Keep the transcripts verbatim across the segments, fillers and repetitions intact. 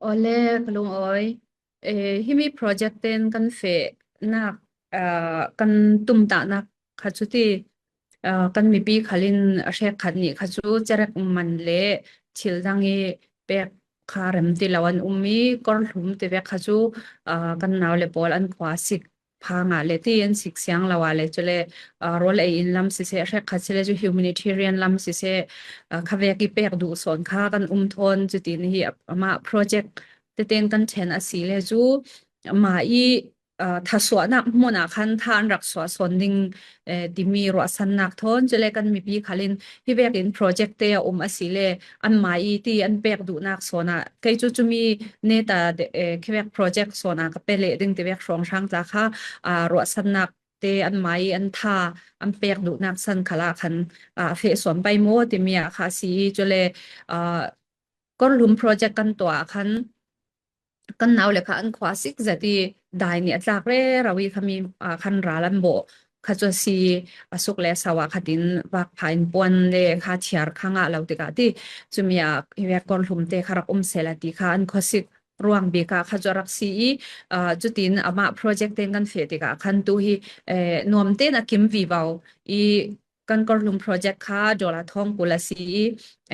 Awle, ka lungawi. Eh, himi project ten kan fehnak, ah, kan tumtahnak kha cuti, ah, kan mipi khalin a hrek khat nih kha cu cerek man le thil dang i pek kha rem ti lo an um i, Kawrhlum ti vek kha cu, ah, kan nau le pawl an khua sik pha ngah le ti an sik siang lo ah le, cule, ah, rawl ei in lam siseh, hrek khat sile cu humanitarian lam siseh, ah, kha vek i pek duh sawn kha kan um thawn cutin hi amah project teten kan ṭhen a si le cu mah i, ah, thasuahnak hmun ah khan tha an rak suah sawn ding, eh, timi ruahsannak thawn cule kan mipi khalin hi vekin project te a um a si le anmah i ti an pek duhnak sawn ah kei cu cumi neta de, eh, khi vek project sawn ah ka pe leh ding ti vek hrawnghrang tla kha, ah, ruahsannak te anmah i an tha an pek duhnak san khalah khan, ah, a feh sawn pai maw timi ah kha a si i cule, ah, Kawrhlum project kan tuah ah khan kan nau le kha an khua sik zat i dai nih a tlak rero i khami, ah, khan ral an bawh kha cu a si. A suk le sau ah khatin vak pha in puan le kha thiar kha ngah lo tikah ti cumi ah hi vek Kawrhlum te kha rak um sehla ti kha an khua sik ruang bik ah kha cu a rak si i, ah, cutin amah project ten kan feh tikah khan tu hi, eh, nuam tein a kim vivo i kan Kawrhlum project kha dollar thawng kul a si i,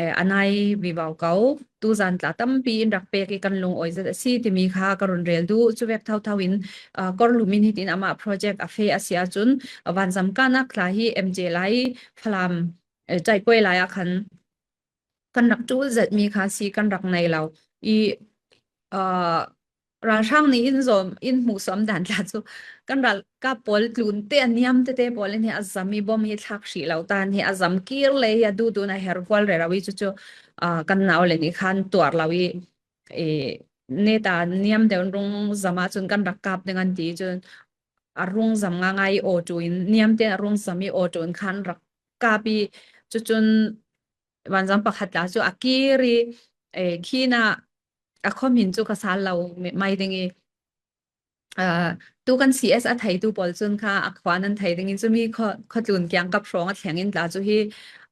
eh, a nai vivo ko. Tuzan tla tampi in rak pek i kan lungawi zat a si timi kha ka run rel duh. Cu vek thotho in, ah, Kawrhlum in hitin amah project a feh a si ahcun vanzam kahnak tla hi M J lai Falam, eh, Ṭaihkuai lai ah khan kan rak ṭul zetmi kha si kan rak nei lo i, aa, ralhrang nih in zawm in hmuhsuam dan tla cu kan ralkap pawl tlun te a niam tete pawl in hi a zam i bom hi thlak hrih lo tan hi a zam kir le hi a duhduh in a her hual rero i cucu, aa, kan nau le nih khan tuar lo i, i neta niam deuh in rung zam ahcun kan rak kap ding an ti i cun a rung zam ngaingai i aw ṭu in niam tein a rung zam i aw ṭu in khan rak kap i cucun vanzam pakhat tla cu a kir i, eh, khin ah a khuahmin cu ka sal lo mai ding i, ah, tu kan C S a theitu pawl cun kha a khua nan thei ding i cumi khua, khuatlun kiangkap hrawng a thleng in tla cu hi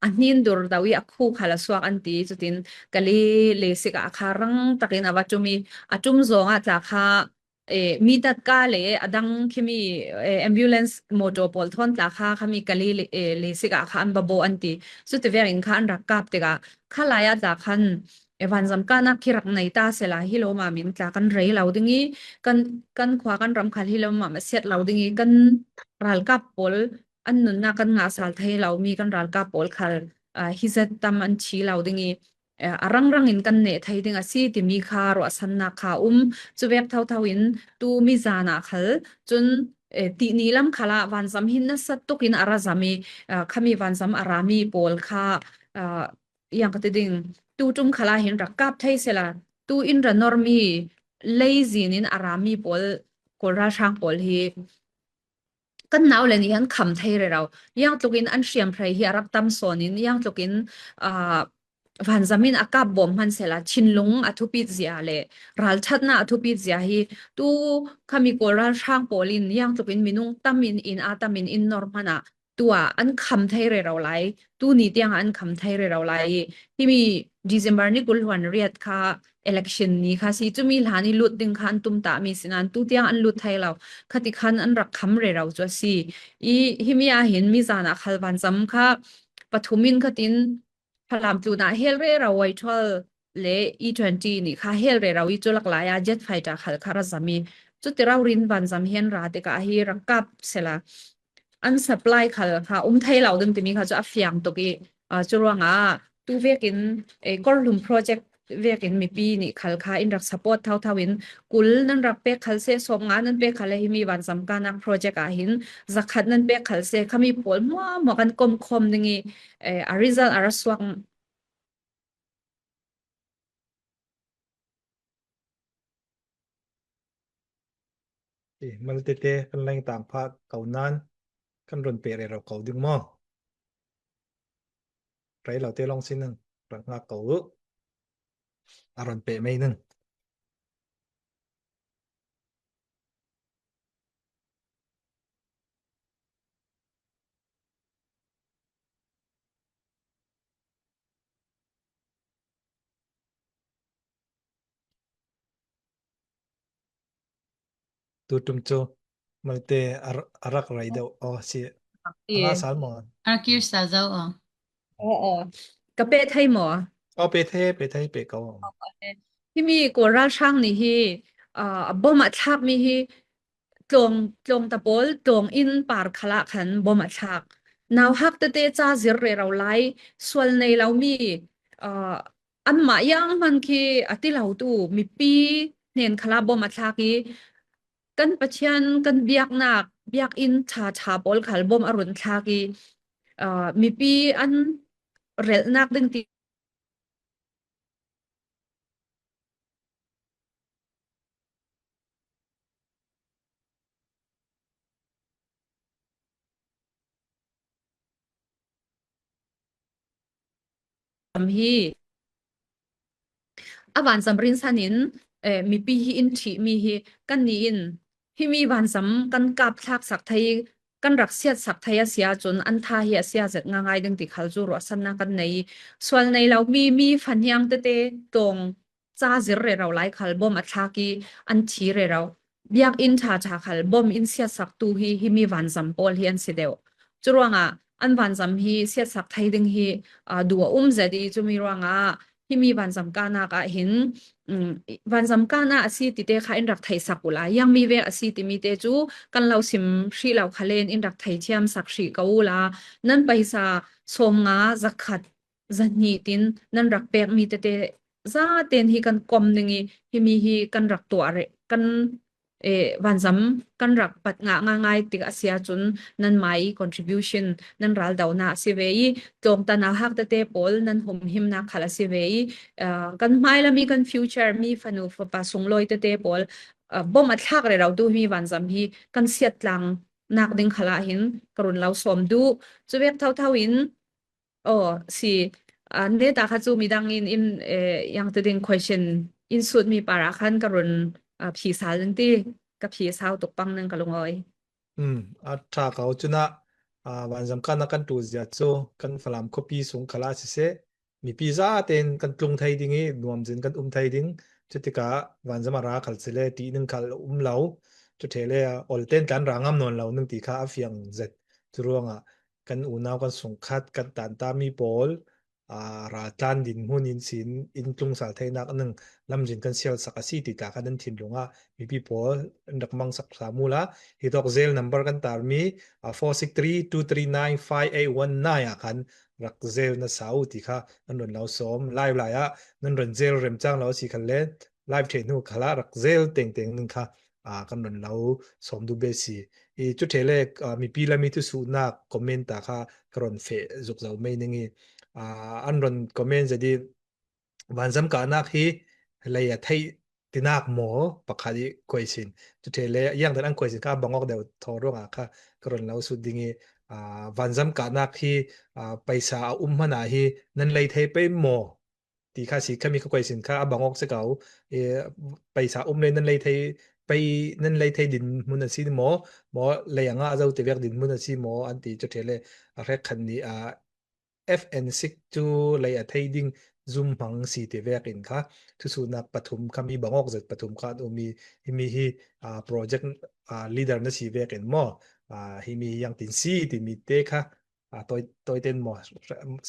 a hnin dur deuh i a khu khal a suak an ti. Cutin Kali lesik ah kha rang takin a va ṭum i a ṭum zawng ah tla kha eh, mi tatka le a dang khimi, eh, ambulance motor pawl thawn tla kha khami Kali le, eh, lesik ah kha an va bawh an ti. Cuti vekin kha an rak kap tikah kha lai ah tla khan, eh, vanzam kahnak khi rak nei ta sehla hi lawmam in tla kan rei lo ding i kan, kan khua kan ram khal hi lawmam a siat lo ding i kan ralkap pawl an nunnak kan ngah sal thei lo mi kan ralkap pawl khal, ah, hi zat tam an thi lo ding i, eh, a rangrang in kan neh thei ding a si timi kha ruahsannak kha a um. Cu vek thotho in tu mi zan ah khal cun, eh, tihni lam khal ah vanzam hin nasa tuk in a ra zam i, eh, khami vanzam a rami pawl kha, eh, yang ka ti ding, tu ṭum khal ah hin rak kap thei sehla tu in ra normi leizin in a rami pawl, Kawl ralhrang pawl hi kan nau le nih an kham thei rero. Yang tlukin an hriamhrei hi a rak tam sawn in, yang tlukin, aa, vanzam in a kap bawm hman sehla thinlung a thupit zia le ralṭhatnak a thupit zia hi tu khami Kawl ralhrang pawl in yang tlukin minung tam in, inn aa tam in in nor hmanah tu ah an kham thei rero lai, tu ni tiang ah an kham thei rero lai i, himi December ni kul hluan riat kha election ni kha si, cumi hlan i lut ding kha an tum ta mi sinain tu tiang an lut thei lo, khati khan an rak kham rero cu a si. I himi ah hin mi zan ah khal vanzam kha pathum in khatin Falam tlun ah hel rero, Y twelve le E twenty nih kha hel rero i cu lak lai ah jet fighter khal kha ra zam i cuti rori in vanzam hi an ra tikah hi rak kap sehla an supply khal kha um thei lo ding timi kha cu a fiang tuk i, aa, cu ruangah tu vekin, eh, Kawrhlum project vekin mipi nih khal kha in rak support thotho in kul nan rak pek khal seh, sawmnga nan pek khal le himi vanzam kahnak project ah hin zakhat nan pek khal seh, khami pawl hmuahhmuah kan komkhawm ding i, eh, a result a ra suak I mal tete kan leng tang pha ko nan kan run peh rero ko ding maw? Rei lo te lawng sin ning, rak ngak ko uh. A run peh mei ning. tu tum chu malte a, a rak rei deuh aw si. Ti. Anga sal maw? A kir sa zo aw. Aw, aw. Ka pe thei maw? Aw, pe thei, pe thei, pe ko. Aw, aw, eh. Himi Kawl ralhrang nih hi, ah, a bom a thlak mi hi tlawng, tlawng ta pawl, tlawng inn par khalah khan bom a thlak. Nauhak tete ca zir rero lai, sual nei lo mi, ah, anmah iang hman khi a ti lo tu mipi hnen khalah bom a thlak i, kan Pathian, kan biaknak, biakinn ṭha ṭha pawl khal bom a run thlak i, ah, mipi an relhnak ding ti hi a vanzam rinsan in, eh, mipi hi in ṭhih mi hi kan ni in, himi vanzam kan kap thlak sak thei, kan rak siat sak thei a si ahcun an tha hi a sia zet ngaingai ding ti khal cu ruahsannak kan nei. Sual nei lo mi, mi fahniang tete tlawng ca zir rero lai khal bom a thlak i an thi rero. Biakinn ṭha ṭha khal bom in siat sak tu hi, himi vanzam pawl hi an si deuh. Curuangah an vanzam hi siat sak thei ding hi, aa, duh a um zet i, cumi ruangah himi vanzam kahnak ah hin, um, vanzam kahnak a si tite kha in rak theihsak uhla, iangmi vek a si timi te cu kan lo sim hrih lo khal in in rak theithiam sak hrih ko uhla, nan paisa sawmnga, zakhat, zahnih tin nan rak pek mi tete zaten hi kan kom ning i, himi hi kan rak tuah rih, kan, eh, vanzam kan rak pat ngah ngaingai tik a si ahcun nanmah i contribution, nan raldohnak a si ve i, tlawngta nauhak tete pawl nan humhimnak khal a si ve i, ah, kan hmailam i kan future mi fanu fapa sunglawi tete pawl, ah, bom a thlak rero tu himi vanzam hi kan siat tlang nak ding khal ah hin ka run lo sawm duh. Cu vek thotho in, aw, si. Ah, neta kha cu midang in, in, eh, yang tu ding question in sut mi par ah khan ka run, ah, phi sal ning ti, ka phi sau tuk pang ning ka lungawi. Um, a ṭha ko cunah, ah, vanzam kahnak kan ṭul zia cu kan Falam khuapi sung khal ah siseh, mipi zaten kan tlung thei ding i nuamzin kan um thei ding. Cutikah vanzam a ra khal si le ṭih ning khal um lo. Cu ṭhe le olten tlan ra ngam nawn lo ning ti kha a fiang zet. Cu ruangah kan unau kan sungkhat, kan tanta mi pawl, aa, raltlan dinhmun in sin in tlung sal theinak ning lamzin kan sialsak a si ti tla kha nan thinlung ah mipi pawl in rak mangsak hram uhla, hi tawk zel number kan tarmi, aa, four six three two three nine five eight one nine ah khan rak zel na sa uh ti kha nan run lo sawm. Live lai ah nan run zel remcang lo a si khan le live ṭheh hnu khal ah rak zel tengteng ning kha, aa, kan run lo sawm duh ve si. I cu ṭhe le, aa, mipi lam i thusuhnak comment ta kha ka run feh zuk zo mei ning i, aa, an run comment zet i vanzam kahnak hi lei a theih tinak maw pakhat i question. Cu ṭhe le yang dan an question kha a bang awk deuh thaw ruangah kha ka run lo sut ding i, aa, vanzam kahnak hi, aa, paisa a um hmanh ah hi nan lei thei pei maw? Ti kha si khami kha question kha a bang awk si ko. E, paisa um le nan lei thei, pei nan lei thei dinhmun a si maw? Maw lei a ngah zo ti vek dinhmun a si maw? An ti cu ṭhe le a hrek khan ni, aa, F N six cu lei a thei ding zumhmang si ti vek in kha thusuhnak pathum khami bang awk zet pathum kha an um i, himi hi, aa, project, aa, leader na si vek in maw? Aa, himi yang tin si timi te kha, aa, tawi, tawiten maw,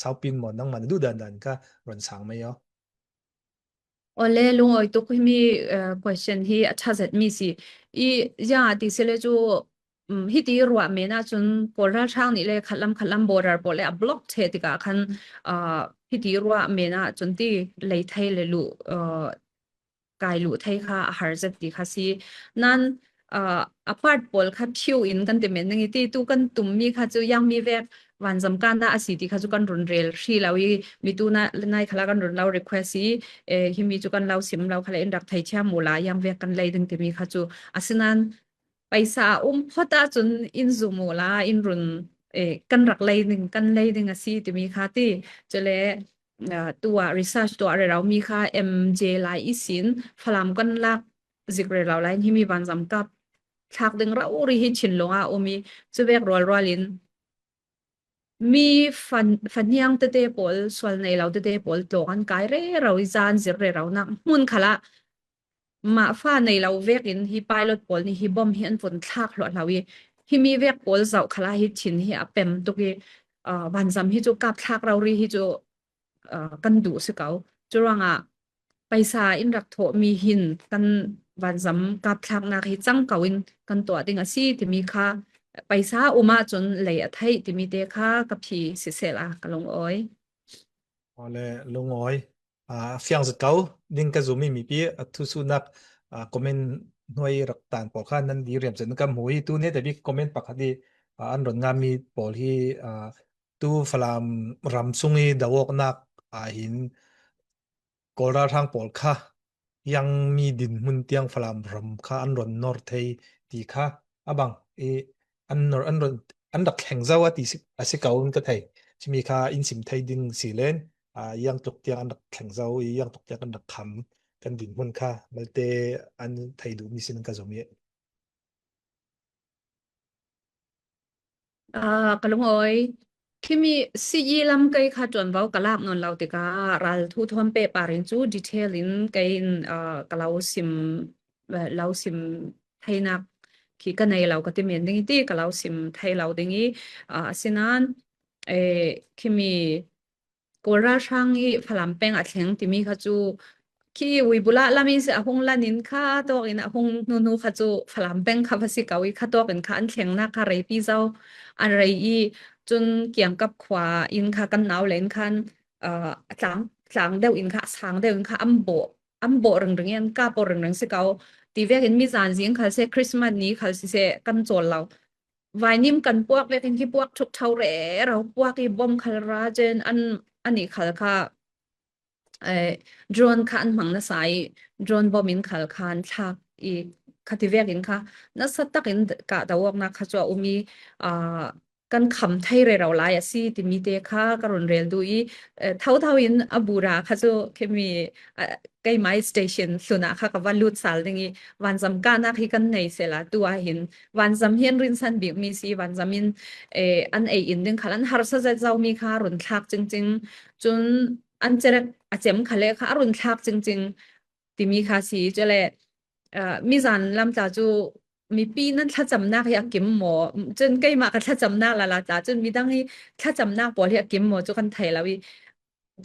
saupin maw, nangmah na duh dan dan kha run sang mei aw. Awle, lungawi tuk himi, eh, question hi a ṭha zet mi si. I, ziang a ti si le cu, um, hiti ruah men ah cun Kawl ralhrang nih le khatlam khatlam border pawl le a block ṭheh tikah khan, ah, hiti ruah men ah cun ti lei thei le luh, ah, kai luh thei kha a har zet ti kha si. Nan, ah, a part pawl kha phiu in kan ti men ning i ti tu kan tum mi kha cu yang mi vek vanzam kahnak a si ti kha cu kan run rel hri lo i, mi tu na, nai khala kan run lo request i, eh, himi cu kan lo sim lo khala in rak thei thiam uhla, yang vek kan lei ding timi kha cu. Asinan paisa a um phot ahcun in zum uhla, in run, eh, kan rak lei ding, kan lei ding a si timi kha ti. Cule, ah, tuah research tuah rero mi kha M J lai ihsin Falam kan lak zik rero lai in himi vanzam kap thlak ding rori hi thinlung ah um i, cu vek rualrual in mi fan-, fahniang tete pawl, sual nei lo tete pawl tlawng an kai rero i, zan zir rero nak hmun khalah mah fa nei lo vekin hi pilot pawl nih hi bom hi an vun thlak hluahhlo i, himi vek pawl zoh khalah hi thin hi a pem tuk i, aa, vanzam hi cu kap thlak rori hi cu, aa, kan duh si ko. Curuangah paisa in rak thawhmi hin kan vanzam kap thlaknak hi cang ko in kan tuah ding a si timi kha paisa um ahcun lei a theih timi te kha ka phi sisehla ka lungawi. Awle, lungawi. Aa, fiang zet ko ding ka zummi mipi a thusuhnak, aa, comment hnuai rak tan pawl kha nan diriam zet ka hmu i, tu hnetabik comment pakhat i, aa, an ron ngammi pawl hi, aa, tu Falam ram sung i do awknak ah hin Kawl ralhrang pawl kha ziangmi dinhmun tiang Falam ram kha an ron nor thei ti kha a bang i an nor, an ron, an rak thleng zo a ti si, a si ko in ka thei. Cumi kha in sim thei ding si len, aa, ziangtluk tiang an rak thleng zo i, ziangtluk tiang an rak kham kan dinhmun kha malte an thei duhmi sin ka zumh i. Aa, ka lungawi. Khimi C E lam kei kha ṭuanvo ka lak nawn lo tikah ral thu thawn pehpar in cu detail in kei in, aa, ka lo sim, aa, lo sim theinak khi ka nei lo ka ti men ding i ti ka lo sim thei lo ding i, aa, asinain, eh, khimi Kawl ralhrang i Falam peng a thleng timi kha cu khi Uibula lam in si a hung lan in kha tawk in a hung hnu hnu kha cu Falam peng kha va si ko i kha tawk in kha an thlengnak kha reipi zo an rei i cun kiangkap khua in kha kan nau le in khan, aa, a tlang, tlang deuh in kha a sang deuh in kha an bawh, an bawh ringring i an kap aw ringring si ko. Ti vekin mizan zing khal seh, Christmas ni khal siseh kan cawl lo. Vainim kan puak vekin khi puak ṭhuk ṭho rero puak i bom khal ra cun an, anih khal kha, eh, drone kha an hmang nasa i drone bom in khal kha an thlak i kha ti vekin kha nasa takin kah do awknak kha cu a um i, aa, kan kham thei rero lai a si timi te kha ka run rel duh i, eh, thotho in a bura kha cu khimi, ah, keimah i station hlun ah kha ka va lut sal ding i, vanzam kahnak hi kan nei sehla tu ah hin vanzam hi an rinsan bikmi si, vanzam in, eh, an ei in ding khal an harsa zet zomi kha run thlak cingcing, cun an cerek a cem khal le kha a run thlak cingcing timi kha si. Cule, ah, mizan lam tla cu mipi nan thlacamnak hi a kim maw? Cun keimah ka thlacamnak lala tla cun midang hi thlacamnak pawl hi a kim maw cu kan thei lo i,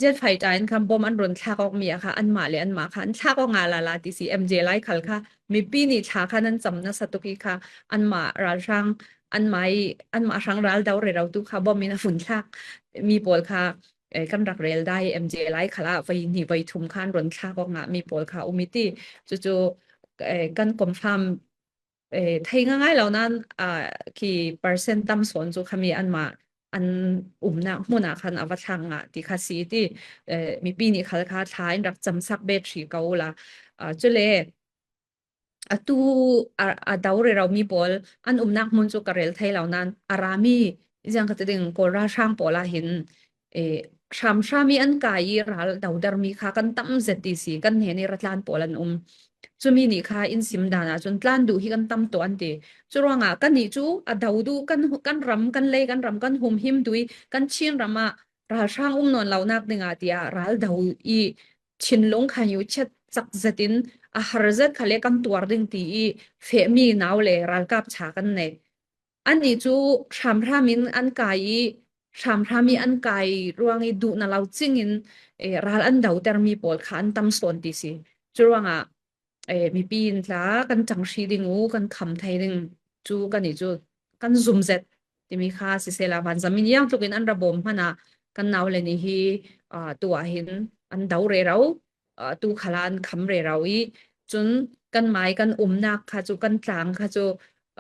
jet fighter in khan bom an run thlak awk mi a kha anmah le anmah kha an thlak awk nga lala ti si. M J lai khal kha mipi nih thla kha nan cam nasa tuk i kha anmah ralhrang, anmah i, anmah hrang ral do rero tu kha bom in a vun thlak mi pawl kha, eh, kan rak rel dai. M J lai khal ah voi hnih voi thum kha an run thlak awk nga mi pawl kha um i ti. Cucu, eh, kan confirm, eh, thei ngaingai lo nain, ah, khi percent tam sawn cu khami anmah an umnak hmun ah khan a va thlak ngah ti kha si i ti, eh, mipi nih khal kha thla in rak camsak bet hri ko la. Ah, cule atu a, a do rero mi pawl an umnak hmun cu ka rel thei lo nain a rami ziang ka ti ding Kawl ralhrang pawl ah hin, eh, hramhram i an kai i ral doder mi kha kan tam zet ti si, kan hnen i ratlan pawl an um. Cumi nih kha in sim dan ah cun tlan duh hi kan tam tuah an ti. Curuangah kannih cu a do duh kan, kan ram, kan lei, kan ram, kan humhim duh i kan Chin ram ah ralhrang um nawn lonak dingah tiah ral do i thinlung kha hi u chiat cak zetin a har zet kha le kan tuar ding ti i fehmi nau le ralkap cha kan nei. Annih cu hramhram in an kai i, hramhram i an kai ruang i duh na lo cing in, eh, ral an doter mi pawl kha an tam sawn ti si. Curuangah, eh, mipi in tla kan ṭang hri ding u, kan kham thei ding cu kannih cu kan zum zet timi kha sisehla, vanzam in ziangtluk in an ra bawm hmanh ah kan nau le nih hi, ah, tu ah hin an do rero, ah, tu khal ah an kham rero i, cun kan mai kan umnak kha cu, kan tlang kha cu,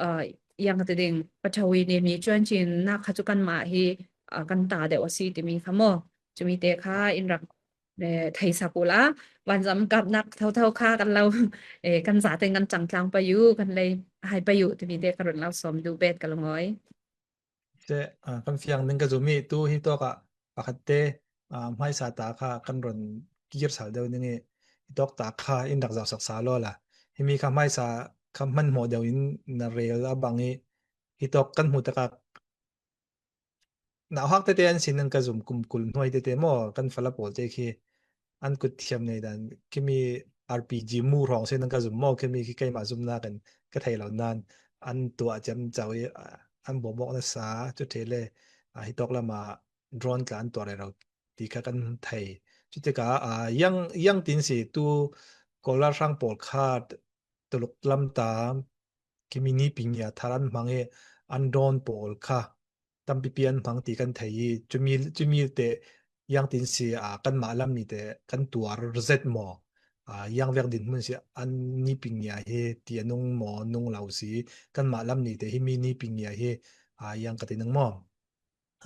ah, ziang ka ti ding, paṭhawui nih mi cuancinnak kha cu kanmah hi, ah, kan ta deuh a si timi kha maw? Cumi te kha in rak, eh, theisak uhla, vanzam kapnak thotho kha kan lo, eh, kan zatein kan cangtlang pei uh, kan lei hai pei uh timi te ka run lo sawm duh bet ka lungawi. Te, ah, kan fiang ding ka zummi tu hi tawk ah pakhat te, ah, hmaisa ta kha kan run kir sal deuh ning i, hi tawk ta kha in rak zohsak sa law la. Himi kha hmaisa kha hmanhmawh deuh in na rel a bang i, hi tawk kan hmuh takah nauhak tete an sin in ka zum, kum kul hnuai tete maw, kan fala pawl te khi an kut thiam nei dan, khimi R P G mu hrawng se nang ka zum maw, khi mi khi keimah zumnak in ka thei lo nan an tuah ciamco i, ah, an bawm awk nasa cu ṭhe le, ah, hitawk lamah drone tla an tuah rero ti kha kan thei. Cutikah, ah, yang, yang tin si tu Kolar hrang pawl kha Tuluk lam ta khi mi nipingia thar an hmang i an drone pawl kha tampipi an hmang ti kan thei i, cumi, cumi te yang tin si, ah, kanmah lam mi te kan tuar zet maw? Ah, yang vek dinhmun si an nipingia hi ti a nung maw, nung lo si, kanmah lam mi te hi mi nipingia hi, ah, yang ka ti nang maw?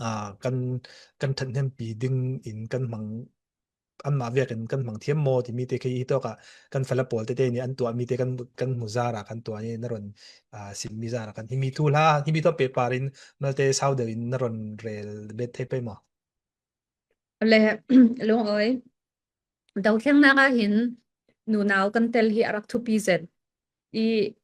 Ah, kan, kan ṭhathnempi ding in kan hmang, anmah vekin kan hmang thiam maw timi te khi hitawkah kan fala pawl tete nih an tuahmi te kan, kan hmu zara kan tuah nih na ron, ah, simmi zara kan himi thu hla, himi thawn pehpar in malte sau deuh in na ron rel bet thei pei maw? Le, Lungawi, dothlennak ah hin nunau kan tel hi a rak thupi zet. I,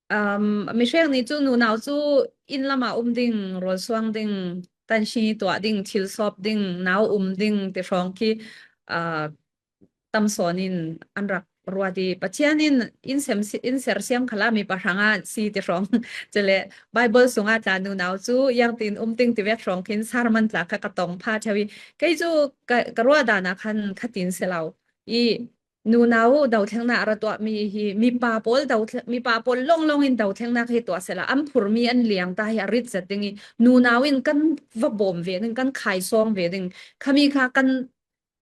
um, mihrek nih cu nunau cu inn lamah um ding, rawl suang ding, tanhri tuah ding, thil sawp ding, nau um ding ti hrawng khi, ah, tam sawn in an rak ruat i, Pathian in in sem si-, in sersiam khalah mipa hrangah si ti hrawng. Cule Bible sungah tla nunau cu yang tin um ding ti vek hrawng khin sermon tla kha ka tong pha ṭheu i, kei cu ka, ka ruah dan ah khan khatin si lo. I nunau dothlennak a ra tuahmi hi mipa pawl dothleng, mipa pawl lawnglawng in dothlennak hi tuah sehla an phurmi an liang ta hi a rit zet ding i, nunau in kan va bawm ve ding, kan khaisawng ve ding, khami kha kan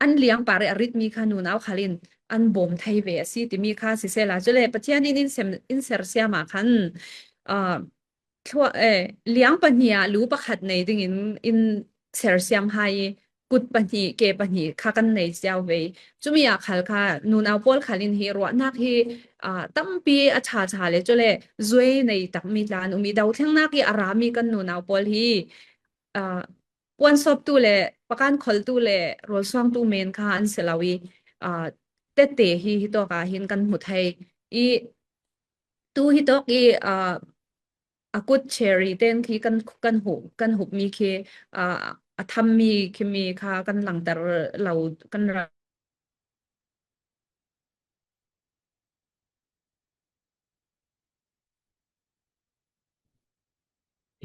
an liang par i a ritmi kha nunau khal in an bawm thei ve a si timi kha sisehla, cule Pathian in in sem, in sersiam ah khan, ah, thluah, eh, liang pahnih ah lu pakhat nei dingin in sersiam hai i, kut pahnih, ke pahnih kha kan nei cio ve. Cumi ah khal kha nunau pawl khal in hi ruahnak hi, ah, tampi a ṭha ṭha le cule zuai nei takmi tla an um i, dothlennak i a rami kan nunau pawl hi, ah, puansawptu le pakan kholtu le rawlsuangtu men kha an si lo i, ah, tete hi hitawk ah hin kan hmu thei i, tu hitawk i, ah, a kut cherry ten khi kan, kan hup, kan hupmi khi, ah, a thammi khimi kha kan langter lo, kan ra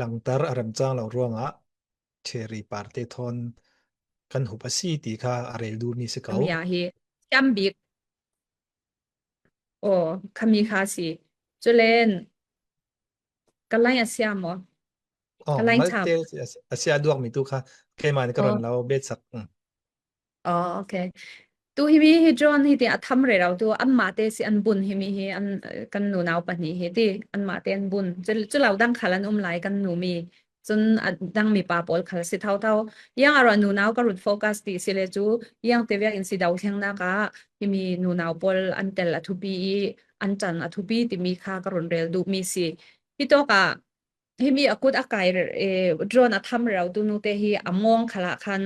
langter a remcang lo ruangah cherry parte thawn kan hup a si ti kha a rel duhmi si ko. Khami ah hi siam bik. Aw, khami kha si. Culen ka lai a siam aw. Aw, ka lai malte chap. A si-, a sia duakmi tu kha keimah nih ka ron lo betsak. Mm. Aw, ok. Tu himi hi drone hi ti a tham rero tu anmah te si an bun himi hi an, eh, kan nunau pahnih hi ti anmah te an bun. Cu, cu lo dang khal an um lai kan numi. Cun a dang mipa pawl khal si thotho. Yang a ruah nunau ka run focus ti si le cu yang te vek in si dothlennak ah himi nunau pawl an tel a thupi i an can a thupi timi kha ka run rel duhmi si. Hitawk ah himi a kut a kai, eh, drone a tham rero tu nu te hi a mawng khal ah khan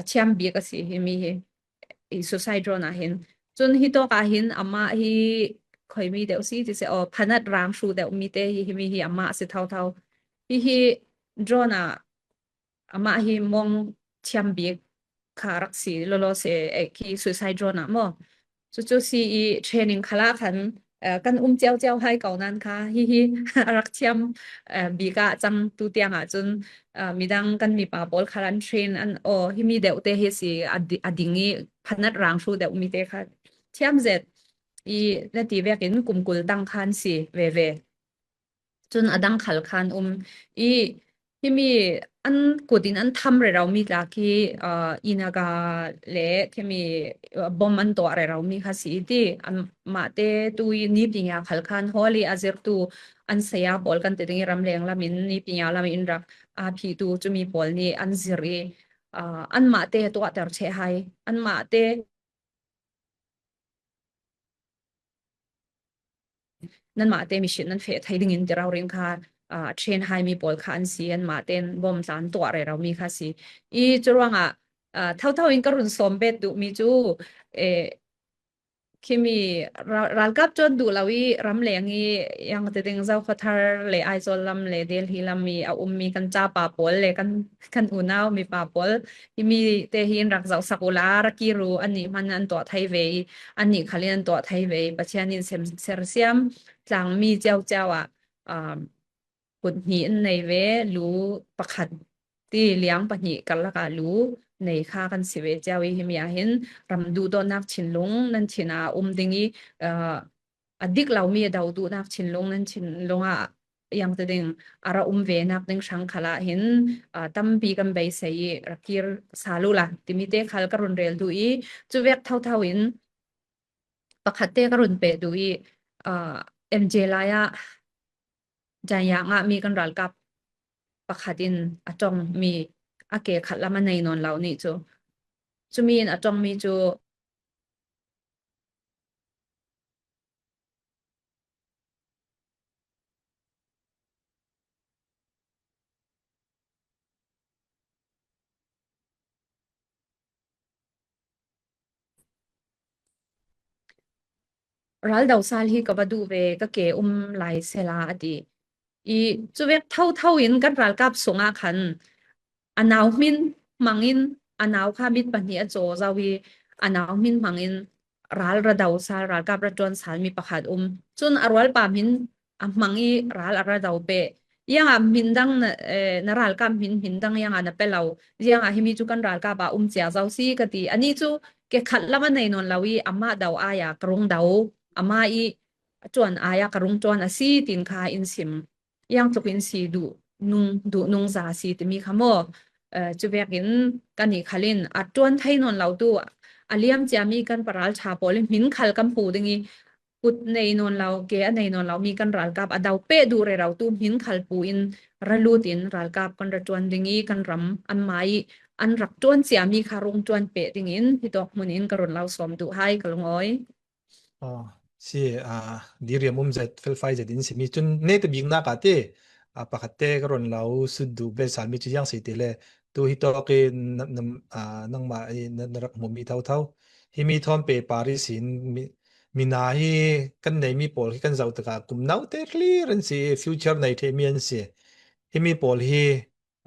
a thiam bik a si himi hi, i suicide drone ah hin. Cun hitawk ah hin amah hi khuimi deuh si ti si aw, phanat rang hru deuh mi te hi himi hi amah a si thotho. Hihi drone ah amah hi mawng thiam bik kha rak si lawlaw si, eh, khi suicide drone ah maw? Cucu si i training khal ah khan, eh, kan um ciauciau hai ko nan kha hihi a rak thiam, eh, bik ah cang tu tiang ah cun, eh, midang kan mipa pawl khal an train an aw himi deuh te hi si a di-, a ding i phanat rang hru deuh mi te kha thiam zet i na ti vekin kum kul tang khan si veve. Cun a dang khal khan um i himi an kut in an tham rero mi tla khi, ah, i naga le khimi, ah, bom an tuah rero mi kha si i ti anmah te tu i nipingia khal khan hawl i a zirtu an saya pawl kan ti ding i ramleng lam in nipingia lam in rak a phihtu cumi pawl nih an zir i, ah, anmah te tuahter ṭheh hai anmah te nanmah te mihrin nan feh thei dingin ti raurin kha, ah, a ṭhen hai mi pawl kha an si, anmah tein bom tla an tuah rero mi kha si. I curuangah, ah, thotho in ka run sawm bet duh mi cu, eh, Khimi ra-, ralkap ṭuan duh lo i ram leng i, iang te ding, Zokhawthar le Aizawl lam le Delhi lam i a um mi kan chapa pawl le kan, kan unau mipa pawl, himi te hi in rak zohsak ula, ra kir u, annih hman an tuah thei ve i, annih khal in an tuah thei ve i, Pathian in sem sersiam tlang mi ciauciau ah, um, kut hnih an nei ve, lu pakhat ti liang pahnih karlak ah lu nei kha kan si ve ciau i, himi ah hin ram duhdawtnak thinlung nan thin a um ding i, aa, a dik lo mi a do duhnak thinlung nan thinlung ah iang te ding a ra um ve nak ding hrang khal ah hin, aa, tampi kan beisei i ra kir sal ula timi te khal ka run rel duh i, cuvek thotho in pakhat te ka run peh duh i, aa, M J lai ah Jaiah ngah mi kan ralkap pakhat in a ṭong mi, a ke khat lam a nei nawn lo nih cu. Cumi in a ṭong mi cu ral do sal hi ka va duh ve, ka ke um lai sela a ti. I cuvek thotho in kan ralkap sungah khan a nau hmin hmangin, a nau kha mit pahnih a caw zo i, a nau hmin hmangin ral ra do sal, ralkap ra ṭuan sal mi pakhat um. Cun a rualpa hmin a hmang i ral a ra do peh. Ziangah hmin dang na, eh, na ralkap hmin, hmin dang ziangah na pe lo? Ziangah himi cu kan ralkap ah um cia zo si ka ti. Anih cu ke khat lam a nei nawn lo i amah do ai ah ka rung do, amah i a ṭuan ai ah ka rung ṭuan a si, tin kha in sim. Iang tluk in si duh nung, duh nung za si timi kha maw? Eh, cuvek in kan i khal in a ṭuan thei nawn lo tu, a liam cia mi kan paral ṭha pawl in hmin khal kan pu ding i, kut nei nawn lo, ke a nei nawn lo mi kan ralkap a do peh duh rero tu hmin khal pu in ra lut in ralkap kan ra ṭuan ding i, kan ram anmah i an rak ṭuan cia mi kha rung ṭuan peh ding in hi tawk hmun in ka run lo sawm duh hai ka lungawi. Aw, si, aa, diriam um zet, felfai zet in si mi cun neta biknak ah ti, aa, pakhat te ka run lo sut duh ve sal mi cu ziang si ti le, tu hi tawk i na, na, aa, nangmah i na, na rak hmu mi thotho. Himi thawn pe par i sin mi, mina hi kan nei mi pawl hi kan zoh tikah kum naute hlir an si, future nei ṭheh mi an si. Himi pawl hi,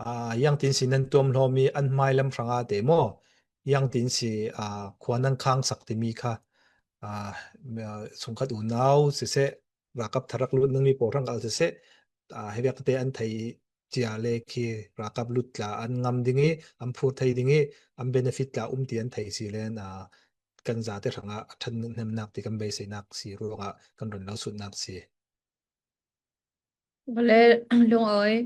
aa, iang tin si nan tuam hlawm i an hmai lam hrang a te maw? Iang tin si, aa, khua nan khang sak timi kha, aa, sungkhat unau siseh, ralkap thar rak lut nan mi pawl hrang kal siseh, aa, hevek te an thei cia le khi ralkap lut tla an ngam ding i, an phur thei ding i, an benefit tla um ti an thei si len, aa, kan zate hrangah a ṭhan hnemnak ti kan beiseinak si ruangah kan run lo sutnak si. Vale, lungawi.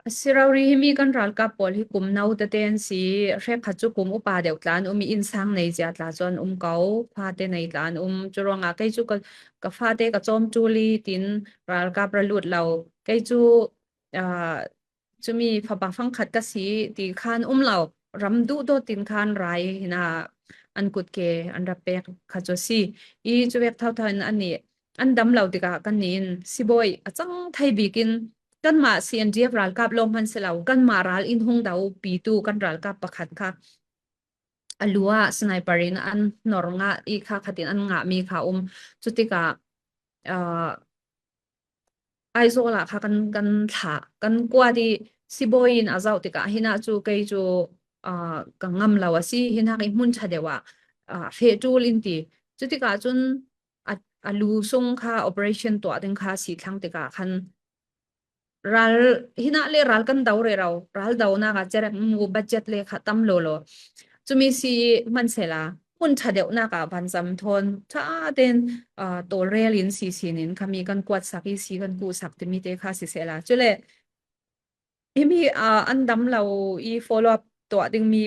A si rori himi kan ralkap pawl hi kum no tete an si, hrekkhat cu kum upa deuh tla an um i, innsang nei zia tla cu an um ko, fate nei tla an um. Cu ruangah kei cu ka, ka fate ka cawm ṭul i tin ralkap ra lut lo. Kei cu, aa, cumi fapa fangkhat ka si ti khan um lo, ram duhdawt tin khan ra i hina an kut ke an ra pek kha cu a si. I cuvek thotho in an i an dam lo tikah kan in sibawi a cang thei bik in kanmah C N D F ralkap lawng hman si lo, kanmah ral in hung do pitu kan ralkap pakhat kha a lu ah sniper in an hnor ngah i kha khat in an ngah mi kha um. Cutikah, aa, Aizawl ah kha kan, kan thlah, kan kuat i sibawi in a zoh tikah hinah cu kei cu, aa, ka ngam lo a si, hinah i hmun ṭha deuh ah, aa, feh ṭul in ti. Cutikah cun a, a lu sung kha operation tuah ding kha si thlang tikah khan ral, hinah le ral kan do rero, ral donak ah cerek mu budget le kha tam lo lo. Cumi si hmansela, hmun ṭha deuhnak ah vanzam thawn ṭha tein, aa, tawlrel in si sinin khami kan kuatsak i si kan kuhsak timi te kha sisela. Cule himi, aa, an dam lo i follow up tuah dingmi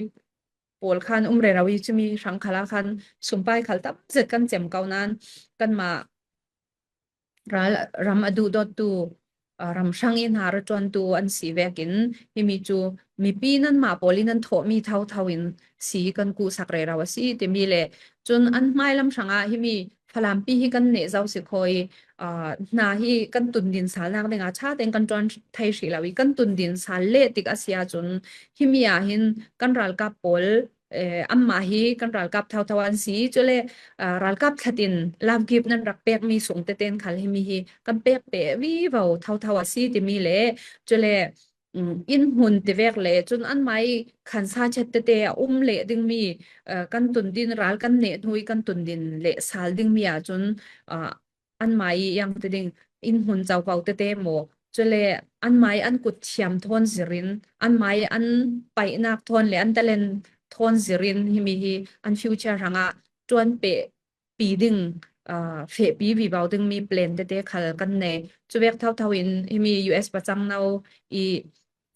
pawl khan um rero i cumi hrang khal ah khan sumpai khal tam zet kan cem ko nain kanmah ral, ram a duhdawttu, aa, ram hrang i hna ra ṭuantu an si vekin himi cu mipi nanmah pawl i nan thawhmi thotho in si kan kuhsak rero a si timi le cun an hmailam hrangah himi Falampi hi kan neh zo si khawi, aa, hna hi kan tundin salnak dingah ṭha tein kan ṭuan thei hrih lo i kan tundin sal leh tik a si ahcun himi ah hin kan ralkap pawl eh, anmah hi kan ralkap thotho an si, cule, ah, ralkap thlatin love gift nan rak pek mi sung teten khal himi hi kan pek peh vivo thotho a si timi le, cule, um, inn hmun ti vek le cun anmah i khansa chat tete a um leh ding mi, ah, kan tun din ral kan neh hnu i kan tun din leh sal ding mi ah cun, ah, anmah i yang ti ding inn hmun covo tete maw, cule anmah i an kut thiam thawn zirin, anmah i an paihnak thawn le an talent thawn zirin himi hi an future hrangah ṭuan peh pi ding, ah, fehpi vivo ding mi plan tete khal kan nei. Cuvek thotho in himi U S pacang no i,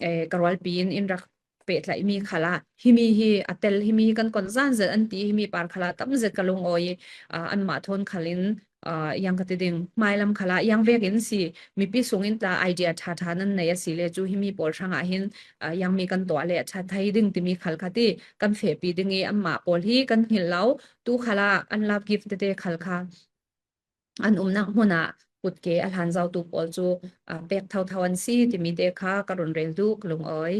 eh, ka rualpi in in rak pehtlaih mi khalah himi hi a tel, himi hi kan kon zan zet an ti, himi par khalah tam zet ka lungawi, ah, anmah thawn khalin, ah, yang ka ti ding, hmailam khalah yang vekin si, mipi sungin tla idea ṭha ṭha nan nei a si le cu himi pawl hrangah hin, ah, yang mi kan tuah le a ṭha thei ding timi khal kha ti kan fehpi ding i anmah pawl hi kan hngilh lo, tu khalah an love gift tete khal kha an umnak hmunah kutke a hlan zotu pawl cu, ah, pek thotho an si timi te kha ka run rel duh ka lungawi.